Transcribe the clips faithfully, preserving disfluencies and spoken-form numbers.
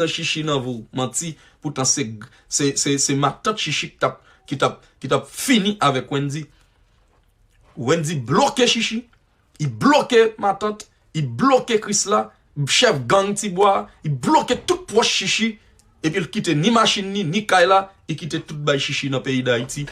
nan Chichi nan vo manti. Poutan se, se, se, se matant Chichi ki t ap, ki t ap, ki t ap fini avèk Wendy. Wendy bloke Chichi. Li bloke matant, li bloke Krisla, chèf gang Tibwa, li bloke tout pwòch Chichi, epi l kite ni machin ni, ni kay la, li kite tout bay Chichi nan peyi Dayiti.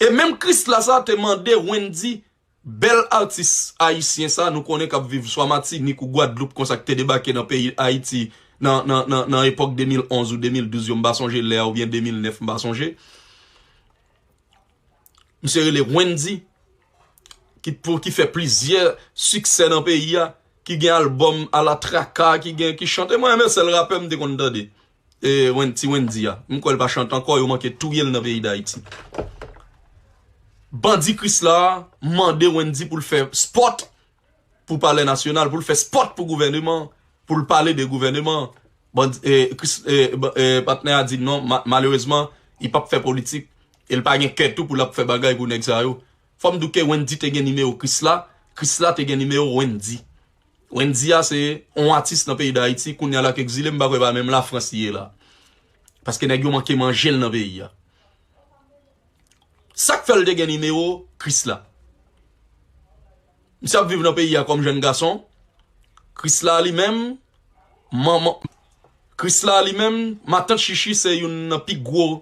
E menm Krisla sa te mande Wendy, bèl atis ayisyen sa nou konnen k ap viv swa Matinik ou Gwadloup konsa k te debake nan peyi Ayiti nan, nan, nan, nan epòk de mil onz ou de mil douz yo, m pa sonje lè a, oubyen de mil nèf, m pa sonje. Misye rele Wendy, ki, pou, ki fè plizyè siksè nan peyi a, ki gen albòm alatraka, ki gen, ki chante. Mwen, menm sèl rapè m te konn tande. E, Wen-, ti Wendy a. M kwè l pa chante ankò, yo manke touye l nan peyi Dayiti. Bandi Krisla mande Wendy pou l fè spòt pou Palè Nasyonal, pou l fè spòt pou gouvèneman, pou l pale de gouvèneman. Bandi, e, Kris-, e, ba-, e, patnè a di non, ma-, malerezman, li p ap fè politik, e l pa gen kè tou pou l ap fè bagay pou nèg sa yo. Fò m di w ke Wendy te gen nimewo Krisla, Krisla te gen nimewo Wendy. Wendy a se yon atis nan peyi Dayiti, kounye a l ak egzile, m pa kwè pa menm Lafrans li ye la. Paske nèg yo manke manje l nan peyi a. Sa k fè l te gen nimewo Krisla? Misye ap viv nan peyi a kòm jèn gason. Krisla li menm, manman, Krisla li menm, matant Chichi se youn nan pi gwo.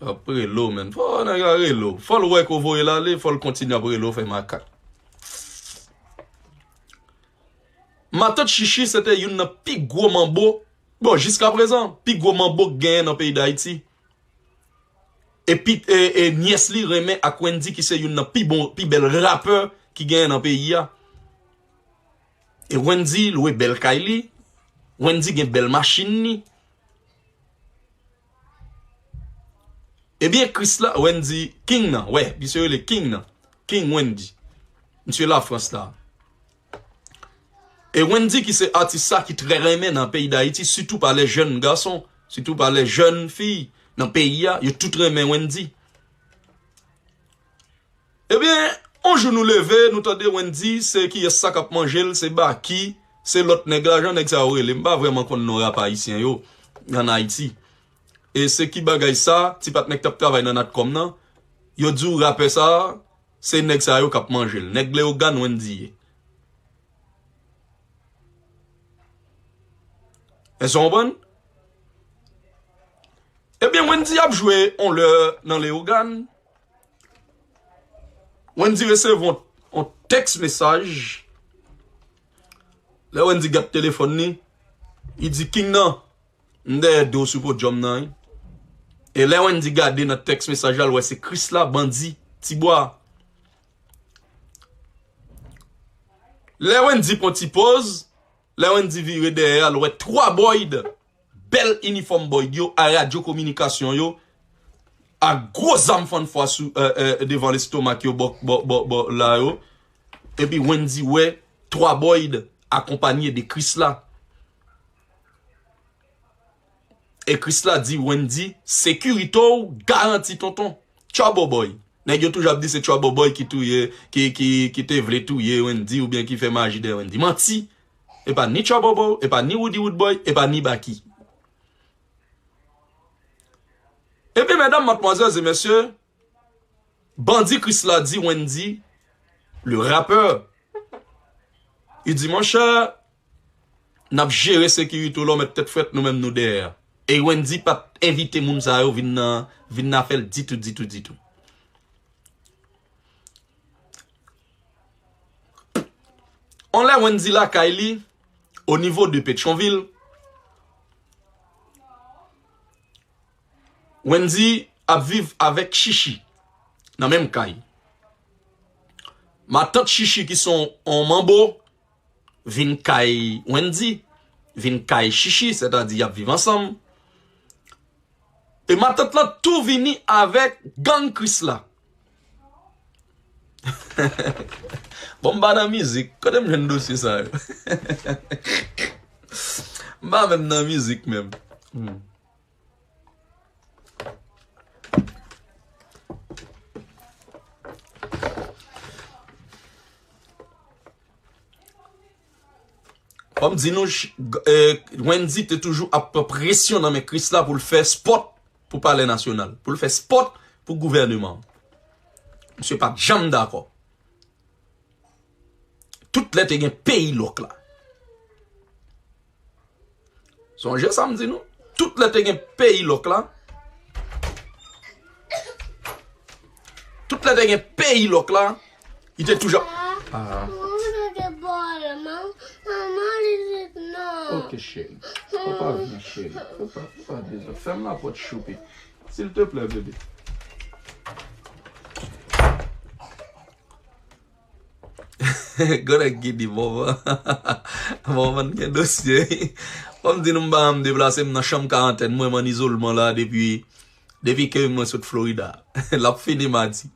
Ap rele w, menn. Fò nèg la rele w. Fò l wè ke w voye l ale, fò l kontinye ap rele w, fè makak. Matant Chichi se te youn nan pi gwo manbo. Bon, jiskaprezan, pi gwo manbo k genyen nan peyi Dayiti. E pi, e, e nyès li renmen ak Wendy ki se youn nan pi bon, pi bèl rapè ki genyen nan peyi a. E Wendy lwe bèl kay li. Wendy gen bèl machin li. Ebyen, Krisla, Wendy, King nan, wè, misye rele King nan. King Wendy. Misye Lafrans la. E Wendy ki se atis sa ki trè renmen nan peyi Dayiti, sitou pa lè jèn gason, sitou pa lè jèn fi nan peyi a, yo tout renmen Wendy. Ebyen, yon jou nou leve, nou tande Wendy, se kiyès sa k ap manje l, se Baky, se lòt nèg la, jan nèg sa yo rele. M pa vrèman konn non rap ayisyen yo ann Ayiti. E se ki bagay sa, ti patnè k t ap travay nan Natcom nan, yo di w rapè sa, se nèg sa yo k ap manje l. Nèg Leyogàn Wendy ye. Èske w konprann? Ebyen, Wendy ap jwe yon lè nan Leyogàn. Wendy resevwa yon, yon tèks mesaj. Lè Wendy gad telefòn li, li di, King nan, m dèyè do w sou podyòm nan, wi. E lè Wendy gade nan tèks mesaj la, l wè se Krisla, Bandi, Tibwa. Lè Wendy pran ti poz, lè Wendy vire dèyè a, l wè twa Boyd, bèl inifòm Boyd yo, a radyo kominikasyon yo, ak gwo zam fann fwa sou, e, e, devan lestomak yo, bò, bò, bò, bò la yo. Epi Wendy wè twa Boyd akonpanye de Krisla. E Krisla di Wendy, sekirite w garanti, tonton. Tchòbòbòy. Nèg yo toujou ap di se Tchòbòbòy ki touye, ki, ki, ki te vle touye Wendy oubyen ki fè maji dèyè Wendy. Manti! E pa ni Tchòbòbò, e pa ni Woody Woodboy, e pa ni Baky. Ebyen, medam, madmwazèl e mesye, Bandi Krisla di Wendy, le rappeur, li di, monchè, n ap jere sekirite w la, w mèt tèt frèt, nou menm nou dèyè a. E Wendy pa t envite moun sa yo vin nan, vin nan afè l ditou, ditou, ditou. On lè Wendy lakay li, o nivo de Petyonvil, Wendy ap viv avèk Chichi nan menm kay. Matant Chichi ki se yon, yon manbo, vin kay Wendy, vin kay Chichi, sètadi y ap viv ansanm. E matant lan tou vini avèk gang Krisla. Bon, m pa nan mizik. Kote m jwenn dosye sa yo? M pa menm nan mizik menm. Hmm. Fò m di nou, ch- g- eh, Wendy te toujou ap pran presyon nan men Krisla pou l fè spòt pou Palè Nasyonal, pou l fè spòt pou gouvèneman an. Misye pa t janm dakò. Tout lè te gen peyi lòk la. Sonje sa m di nou. Tout lè te gen peyi lòk la. Tout lè te gen peyi lòk la. Li te toujou. Ah. Ok, cheri. Ou pa vin, cheri. Ou pa, ou pa bezwen. Fèm lapòt, choupi. Silteplè, bebe. Grann nèg ki di, "Bon, bon, bon, bon, gen dosye." Fò m di nou, m pa janm deplase, m nan chanm karantèn mwen, m an izolman la depi, depi ke mwen sot Florida. L ap fini madi.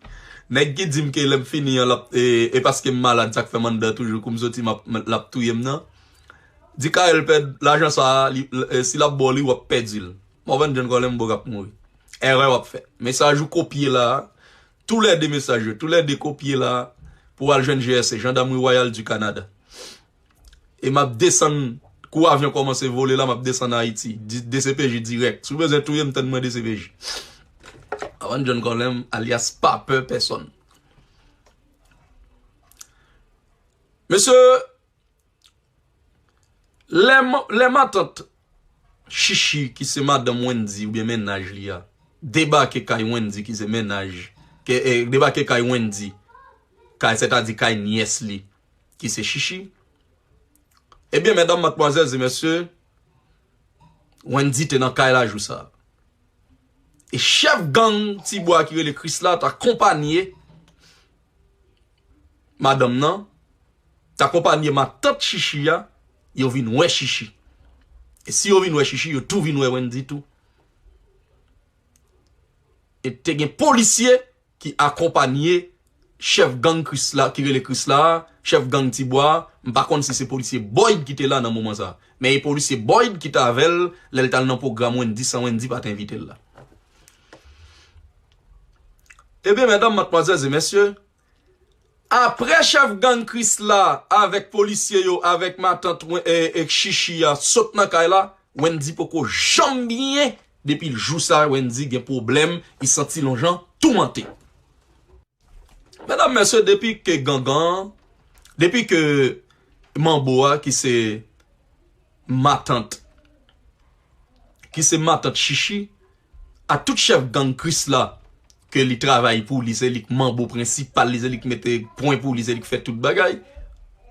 Nèg ki di m ke lè m fini an, l ap, e, e paske m malad, sa k fè m anndan toujou, kou m soti, m ap, l ap touye m nan. Di Kayèl pèd lajan sa a, li, e, si l ap ba w li, w ap pèdi l. Morvan John Colem Bourg ap mouri. Erè w ap fè. Mesaj ou kopye la a, toulède mesaj yo, toulède kopye la a, pou w al jwenn G R C, Gendarmerie Royale du Canada. E m ap desann, kou avyon kòmanse vole la, m ap desann Ayiti, di- D C P J dirèk. Si w bezwen touye m, tann mwen D C P J. Morvan John Colem, alyas pa pè pèsonn. Mesye, Lè ma- lè matant Chichi, ki se madanm Wendy oubyen mennaj li a, debake kay Wendy, ki se mennaj, ke, e, debake kay Wendy, kay, sètadi kay nyès li, ki se Chichi. Ebyen, medam, madmwazèl e mesye, Wendy te nan kay la jou sa a. E chèf gang Tibwa ki rele Krisla t akonpanye madanm nan, t akonpanye matant Chichi a, yo vin wè Chichi. E si yo vin wè Chichi, yo tou vin wè Wendy tou. E te gen polisye ki akonpanye chèf gang Krisla, ki rele Krisla a, chèf gang Tibwa a, m pa konn si se polisye Boyd ki te la nan moman sa a. Men e polisye Boyd ki t avè l lè l t al nan pwogram Wendy san Wendy pa t envite l la. Ebyen, medam, madmwazèl e mesye, apre chèf gang Krisla avèk polisye yo, avèk matant Wen- e, e Chichi a sot nan kay la, Wendy poko janm byen. Depi jou sa a, Wendy gen pwoblèm, li santi l on jan toumante. Medam, mesye, depi ke gangan, depi ke manbo a, ki se matant, ki se matant Chichi, a tout chèf gang Krisla, ke li travay pou li, se li k manbo prensipal li, se li k mete pwen pou li, se li k fè tout bagay,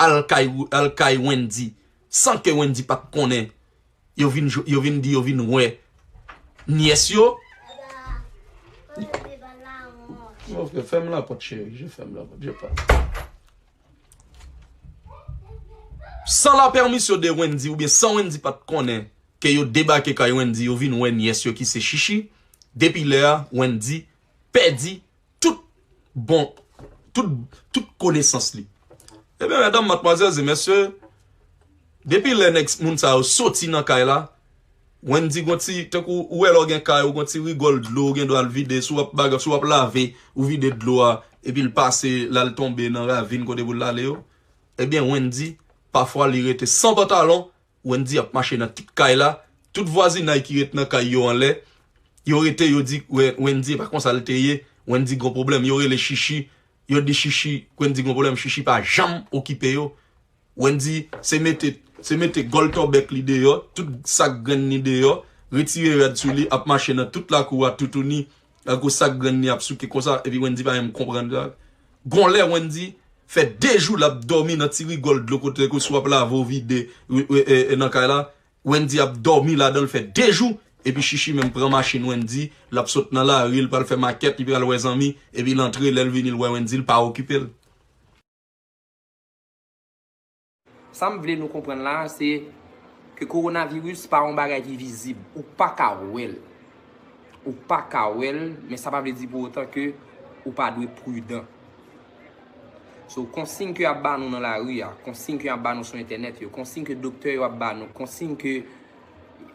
al kay, al kay Wendy, san ke Wendy pa t konnen, yo vin, yo vin di, yo vin wè nyès yo. Ok, fèm lapòt, cheri, je fèm lapòt, je pa. San la pèmisyon de Wendy, oubyen san Wendy pa t konnen ke yo debake kay Wendy, yo vin wè nyès yo ki se Chichi. Depi lè a, Wendy pèdi tout bon, tout, tout konesans li. Ebyen, medam, madmwazèl e mesye, depi lè nèg moun sa yo soti nan kay la, Wendy gon ti, tankou ou wè lè w gen kay ou, gon ti rigòl dlo ou gen dwa al vide, si w ap baga, si w ap lave, ou vide dlo a, epi l pase, l al tonbe nan ravin kote pou l ale yo. Ebyen, Wendy, pafwa li rete san pantalon, Wendy ap mache nan tout kay la, tout vwazinay ki ret nan kay yo anlè, yo rete, yo di, Wen- Wendy, e pa konsa l te ye, Wendy gon pwoblèm, yo rele Chichi, yo di Chichi, Wendy gon pwoblèm, Chichi pa janm okipe yo. Wendy, se mete, se mete gòl tòbèk li deyò, tout sak grenn li deyò, retire rad sou li, ap mache nan tout lakou a toutouni, lakou sak grenn li ap souke konsa, epi Wendy pa menm konprann sa. Gon lè Wendy fè de jou l ap dòmi nan ti rigòl dlo kote ke si w ap lave w vide, e, e, e, e, nan kay la, Wendy ap dòmi ladan l fè de jou, epi Chichi menm pran machin Wendy, l ap sot nan lari, l pral fè makèt, li pral wè zanmi, epi l antre, lè l vini, l wè Wendy, l pa okipe l. Sa m vle nou konprann la, se ke kowonaviris pa yon bagay ki vizib. Ou pa ka wè l. Ou pa ka wè l, men sa pa vle di pou otan ke ou pa dwe pridan. So, konsiy ke y ap ba nou nan lari a, konsiy ke y ap ba nou sou entènèt yo, konsiy ke doktè yo ap ba nou, konsiy ke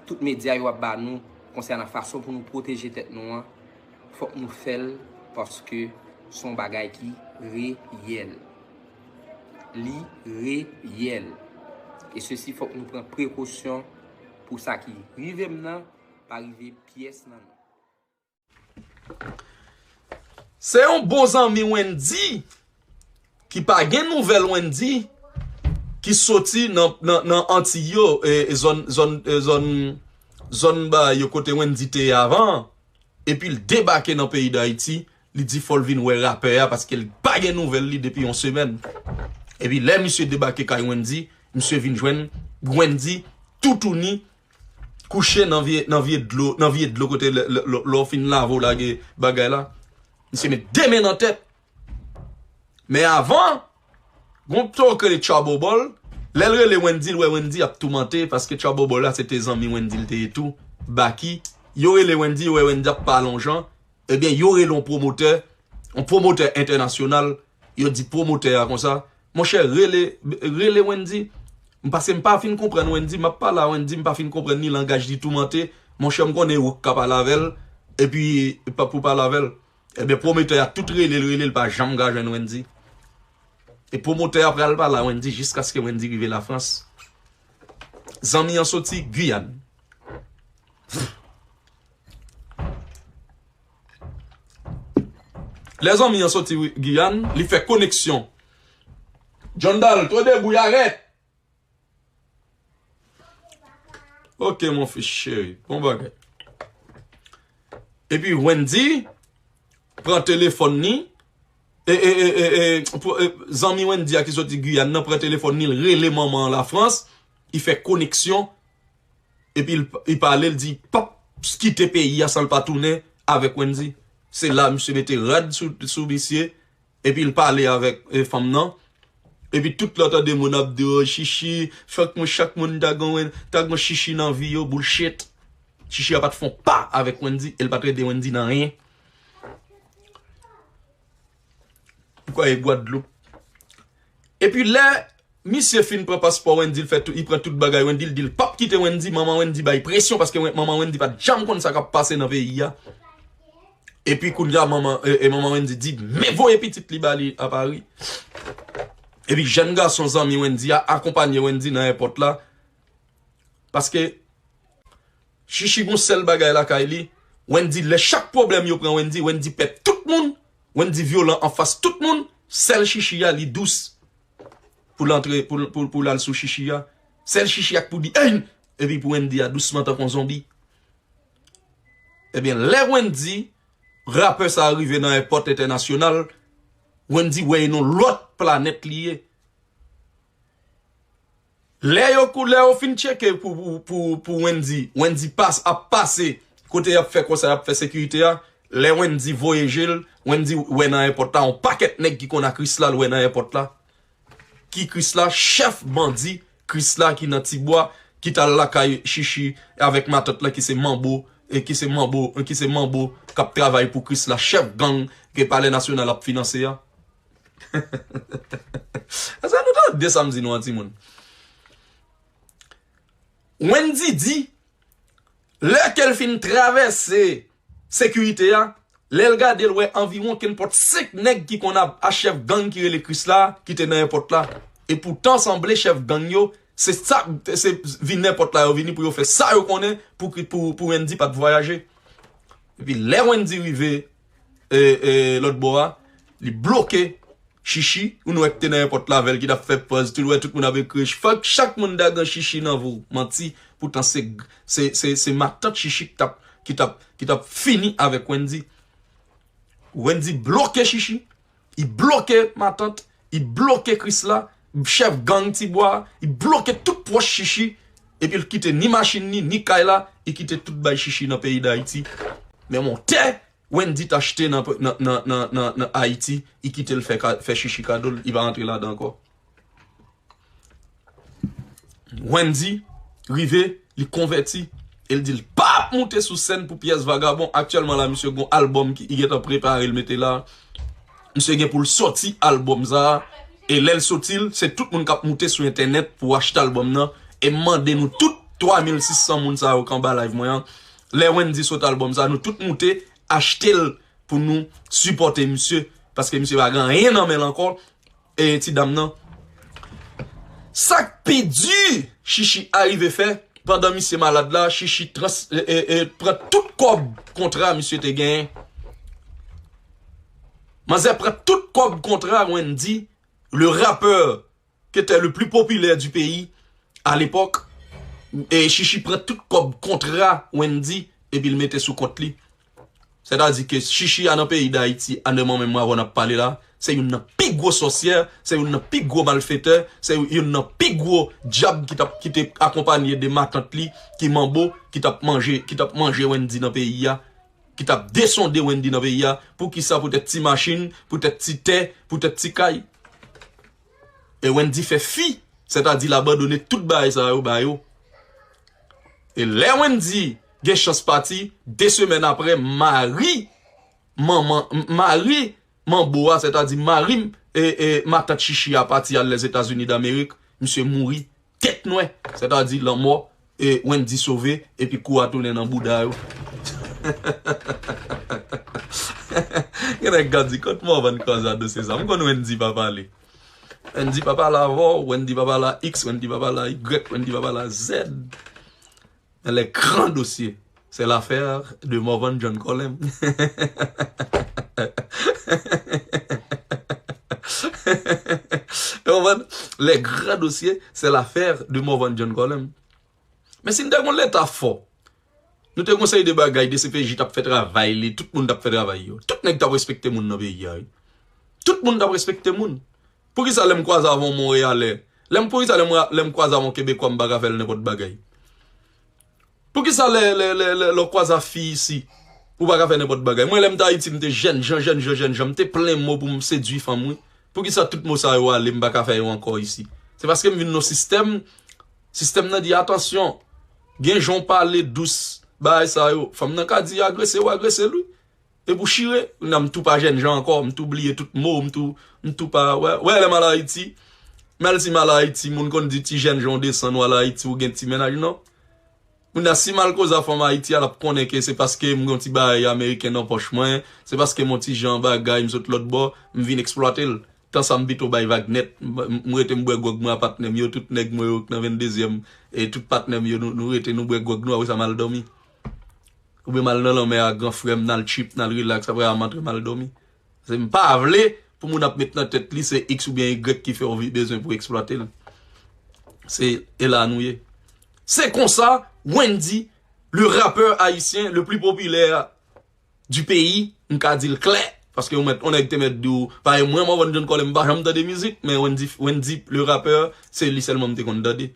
tout medya yo ap ba nou konsènan fason pou nou pwoteje tèt nou an, fòk nou fè l paske se yon bagay ki reyèl. Li reyèl. E sesi, fòk nou pran prekosyon pou sa ki rive m nan pa rive pyès nan nou. Se yon bon zanmi Wendy ki pa gen nouvèl Wendy ki soti nan, nan, nan Antiy yo, e, e zòn, zòn, e zòn, zòn ba yo kote Wendy te ye avan an. Epi l debake nan peyi Dayiti, li di fò l vin wè rapè a paske l pa gen nouvèl li depi yon semèn. Epi lè misye debake kay Wendy, misye vin jwenn Wendy toutouni kouche nan vye, nan vye dlo, nan vye dlo kote lè, lè, lè, lè w fin lave w lage bagay la. Misye met de men nan tèt. Men avan, gon pto k rele Trouble Boy, lè l rele Wendy, l wè Wendy ap toumante, paske Trouble Boy la se te zanmi Wendy l te ye tou, Baky. Yo rele Wendy, yo wè Wendy ap pale yon jan, ebyen yo rele yon pwomotè, yon pwomotè entènasyonal, yo di pwomotè a konsa, monchè, rele, rele Wendy. M pase m pa fin konprann Wendy, m ap pale a Wendy, m pa fin konprann ni langaj li toumante, monchè, m konnen ou k ka pale avè l, epi pa pou pale avè l. Ebyen, pwomotè a tout rele l, rele l, pa janm ka jwenn Wendy. E pwomotè a pral pale a Wendy jiskaske Wendy rive Lafrans. Zanmi an soti Giyàn. Lè zanmi an soti Giyàn, li fè koneksyon. John Dal, to debout, arrête! Ok, mon fils chéri. Bon bagay. Epi Wendy pran telefòn ni. E, e, e, e, e, pou, e, zanmi Wendy a ki soti Giyàn nan pran telefòn ni, l rele manman an Lafrans. Li fè koneksyon. Epi l, li pale, l di, p ap kite peyi a san l pa tounen avèk Wendy. Se la, misye mete rad sou, sou misye. Epi l pale avèk e, fanm nan. Epi tout lè w tande moun ap di, o, Chichi, fòk mwen chak moun ta gon, ta gon Chichi nan vi yo, bullshit. Chichi a pa t fè yon pa avèk Wendy, e l pa t rete Wendy nan anyen. Ou kwaye Gwadloup. Epi lè misye fin pran paspò Wendy, l fè tout, li pran tout bagay Wendy, l di l p ap kite Wendy, manman Wendy bay presyon, paske manman Wendy pa t janm konn sa k ap pase nan peyi a. Epi kounye a manman, e, e manman Wendy di, men voye pitit li ba li a Pari. Epi jèn gason zanmi Wendy a akonpanye Wendy nan èpòt la. Paske Chichi gon sèl bagay lakay li. Wendy, lè chak pwoblèm yo pran Wendy, Wendy pè tout moun. Wendy vyolan anfas tout moun. Sèl Chichi a, li dous. Pou l antre, pou, pou, pou l al sou Chichi a. Sèl Chichi a k pou di, ey! Epi pou Wendy a dousman tankou yon zonbi. Ebyen, lè Wendy, rapè sa a rive nan èpòt entènasyonal, Wendy wè e nan lòt planèt li ye. Lè yo kou, lè yo fin tcheke pou, pou, pou, pou Wendy, Wendy pas, ap pase kote y ap fè konsa, y ap fè sekirite a. Lè Wendy voye je l, Wendy wè nan èpòt la, yon pakèt nèg ki konn a Krisla, l wè nan èpòt la. Ki Krisla, chèf bandi Krisla ki nan Tibwa, ki t al lakay Chichi avèk matant lan ki se Manbo, e ki se Manbo, ki se Manbo k ap travay pou Krisla, chèf gang ke Palè Nasyonal ap finanse a. Èske nou tande sa m di nou an, timoun? Wendy di, lè ke l fin travèse sekirite a, lè l gade, l wè anviwon kenpòt senk nèg ki konn a, a chèf gang ki rele Krisla, ki te nan èpòt la. E poutan, sanble chèf gang yo, se sa, se vin èpòt la yo vini pou yo fè sa yo konnen pou, pou, pou Wendy pa t vwayaje. Epi lè Wendy rive e, e, lòt bò a, li bloke Chichi, ou nou wè ki te nan èpòt la avè l, ki t ap fè pòz, tout, wè tout moun ap ekri, fòk chak moun dagan Chichi nan vou, manti, poutan se, se, se, se matant Chichi ki t ap, ki t ap, ki t ap fini avèk Wendy. Wendy bloke Chichi, li bloke matant, li bloke Krisla, chèf gang Tibwa, li bloke tout pwòch Chichi, epi l kite ni machin ni, ni kay la, li kite tout bay Chichi nan peyi Dayiti. Men yon tè, Wendy t achte nan, nan, nan, nan, nan, nan Ayiti, li kite l fè, ka- fè Chichi kado l, li pa rantre ladan ankò. Wendy rive, li konvèti, e l di l p ap moute sou sèn pou pyès vagabon. Aktyèlman la, misye gon albòm ki li gentan prepare, l mete la. Misye gen pou l sòti albòm sa a. E lè l sòti l, se tout moun k ap moute sou entènèt pou achte albòm nan. E m mande nou tout twa mil sis san moun sa yo k anba live mwen an, lè Wendy sot albòm sa a, nou tout moute achte l pou nou sipòte misye. Paske misye pa gen anyen nan men l ankò. E ti dam nan. Sa k pi di Chichi arive fè, pandan misye malad la, Chichi trans, e, e, e, pran tout kòb kontra misye te genyen. Manzè pran tout kòb kontra Wendy, le rappeur qui était le plus populaire du pays à l'époque. E Chichi pran tout kòb kontra Wendy, epi l mete sou kont li. Sètadi ke Chichi a nan peyi Dayiti, a nan moman menm avè w n ap pale la, se youn nan pi gwo sòsyè, se youn nan pi gwo malfetè, se youn nan pi gwo dyab ki t ap, ki te akonpanye de matant li, ki manbo, ki t ap manje, ki t ap manje Wendy nan peyi a, ki t ap desonde Wendy nan peyi a. Poukisa? Poutèt ti machin, poutèt ti tè, poutèt ti kay. E Wendy fè fi, sètadi l abandone tout bagay sa yo ba yo. E lè Wendy gen chans pati, de semèn apre, mari manman, m-, mari manbo a, sètadi mari, e, e, matant Chichi a pati al Lèzetazini Damerik, misye mouri tèt nwè, sètadi lanmò, e Wendy sove, epi kou a tounen nan bouda yo. Gen nèg k ap di, "Kot Morvan kwaze a dosye sa?" M konn Wendy pa pale. Wendy pa pale avè w, Wendy pa pale a X, Wendy pa pale a Y, Wendy pa pale a Z. Mais les grands dossiers, c'est l'affaire de Morvan John Colem. Ou konprann? Les grands dossiers, c'est l'affaire de Morvan John Colem. Men si n te gon leta fò, nou te gon seri de bagay, D C P J t ap fè travay li, tout moun t ap fè travay yo. Tout nèg t ap respekte moun nan peyi a, wi. Tout moun t ap respekte moun. Poukisa lè m kwaze avè yon Monreyalè, lè m, poukisa lè m, lè m kwaze avè yon Kebekwa, m pa ka fè l nenpòt bagay? Poukisa lè, lè, lè, lè, lè w kwaze a fi isi, ou pa ka fè nenpòt bagay? Mwen, lè m te Ayiti, m te jènjan, jènjan, jènjan, m te plen mo pou m sedui fanm, wi. Poukisa tout mo sa yo ale, m pa ka fè yo ankò isi? Se paske m vin nan sistèm, sistèm nan di, "Atansyon, gen jan w pale dous, bagay sa yo." Fanm nan ka di agrese w, agrese l, wi. Epi w chire, kounye a m tou pa jènjan ankò, m tou bliye tout mo, m tou, m tou pa, wè, wè, lè m al Ayiti, men si m al Ayiti, moun konn di ti jènjan w desann, w al Ayiti, ou gen ti mennaj, non. Kounye a, si m al koze a fanm Ayiti a, l ap konnen ke se paske m gen yon ti bagay ameriken nan pòch mwen, se paske m yon ti jan bagay, m sot lòt bò, m vin eksplwate l. Tan sa m pito bay vag nèt, m, m, m rete m bwè gwòg mwen a patnè m yo, tout nèg mwen yo k nan venndezyèm, e tout patnè m yo, nou, nou rete, nou bwè gwòg nou, apre sa m al dòmi. Oubyen m al nan lanmè a, gran frè m, n al trip, n al rilaks, apre a m antre m al dòmi. Se m pa vle pou moun ap met nan tèt li se X oubyen Y ki fè w vi-, bezwen pou eksplwate l. Se, e la nou ye. Se konsa, Wendy, le rappeur haïtien le plus populaire du pays, m ka di l klè, paske ou mèt, yon nèg te mèt di w, paske mwen, Morvan John Colem, m pa janm tande mizik, men Wendy, Wendy, le rappeur, se li sèlman m te konn tande.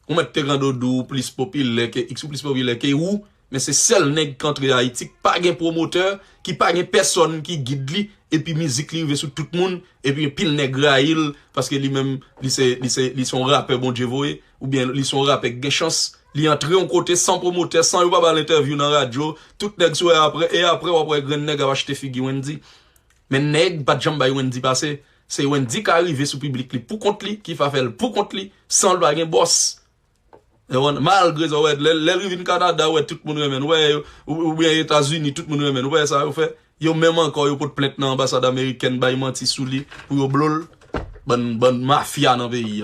Ou mèt te rande w di w plis popilè ke X, ou plis popilè ke ou, men se sèl nèg k antre Ayiti k pa gen pwomotè, ki pa gen pèsòn ki gid li, epi mizik li rive sou tout moun, epi anpil nèg rayi l, paske li menm, li se, li se, li se yon rapè Bondye voye, oubyen li se yon rapè k gen chans, li antre yon kote san pwomotè, san yo pa ba l entèvyou nan radyo, tout nèg sou e apre, e apre w ap wè grenn nèg ap achte figi Wendy. Men nèg pa t janm bay Wendy pase. Se Wendy ka rive sou piblik li pou kont li, ki fa fè l pou kont li, san l pa gen bòs. E w konn, malgre sa, w wè, lè, lè l rive vin Kanada, w wè tout moun renmen l. W wè, ou, oubyen Etazini, tout moun renmen l. W wè sa yo fè? Yo menm ankò, yo pot plent nan anbasad amerikèn, bay manti sou li, pou yo blo l. Bann, bann mafya nan peyi a.